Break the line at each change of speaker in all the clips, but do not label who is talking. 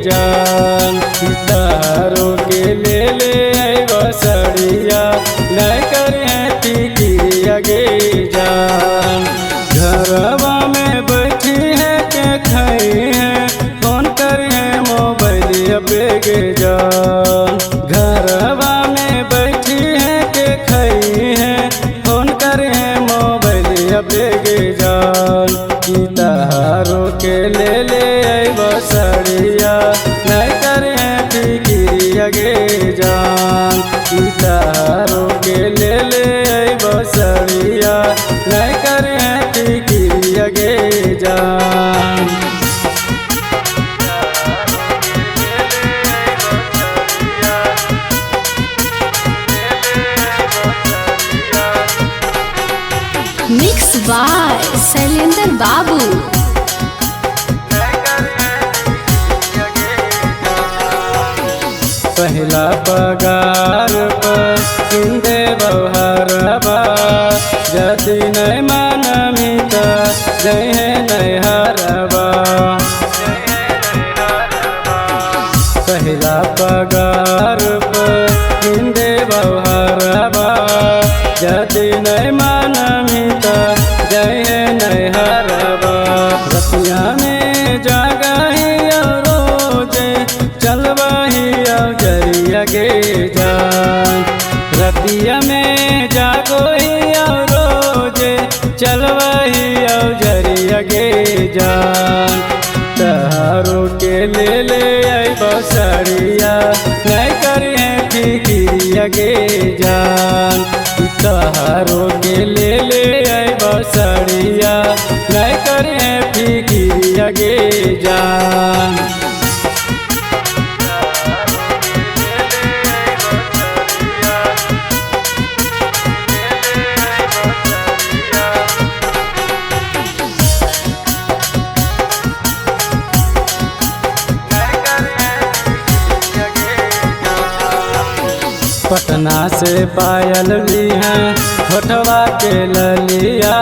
जान। तारो के ले ले अइबो सड़िया नहीं करे फिक्रिया गे जान। घरवा में बैठी है के खाई है फोन करे मोबाइल पे गे जान। घरवा में बैठी है के खाई है फोन करे मोबाइल पे गे जान। तारो के ले ले अइबो सड़िया नहीं करे फिक्रिया गे जान। तारो के ले ले अइबो सड़िया नहीं करे फिक्रिया गे जान।
मिक्स बाय शैलेंद्र बाबू।
पहला पगार पर किन देबो हरबा यदि नहीं मानमी त जइहे नैहरबा। पहला पगार पर किन देबो हरबा यदि नहीं मानमी त जइहे नैहरबा। रतिया में जागही रोजे चलबही जरिया गे जान। रतिया में जागो ही रोजे चलबही जरिया गे जान। तारो के ले ले अइबो सड़िया नहीं करे फिक्रिया गे जान। तारो के ले ले अइबो सड़िया नहीं करे फिक्रिया गे जान। पटना से पायल ली है होठवा के ललिया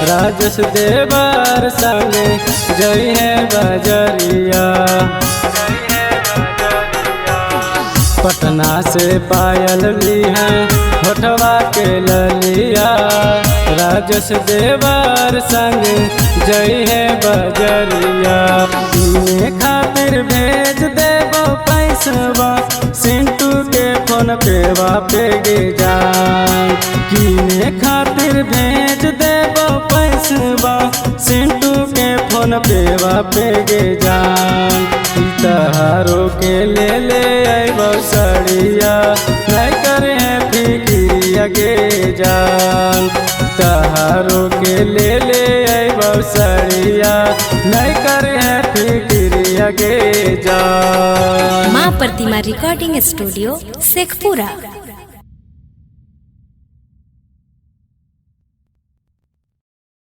राजेश देवर संगे जइहे बजरिया। पटना से पायल ली है होठवा के ललिया राजेश देवर संगे जइहे बजरिया। इने खातिर भेज देबो पैसवा सिंटू के फोन पे पे गे जान। किने खातिर भेज देबो पैसवा सिंटू के फोन पे पे गे जान। तारो के ले ले अइबो सड़िया नहीं करे फिक्रिया गे जान। तारो के ले ले अइबो सड़िया नहीं करे फिक्रिया गे जान।
माँ प्रतिमा रिकॉर्डिंग स्टूडियो शेखपुरा।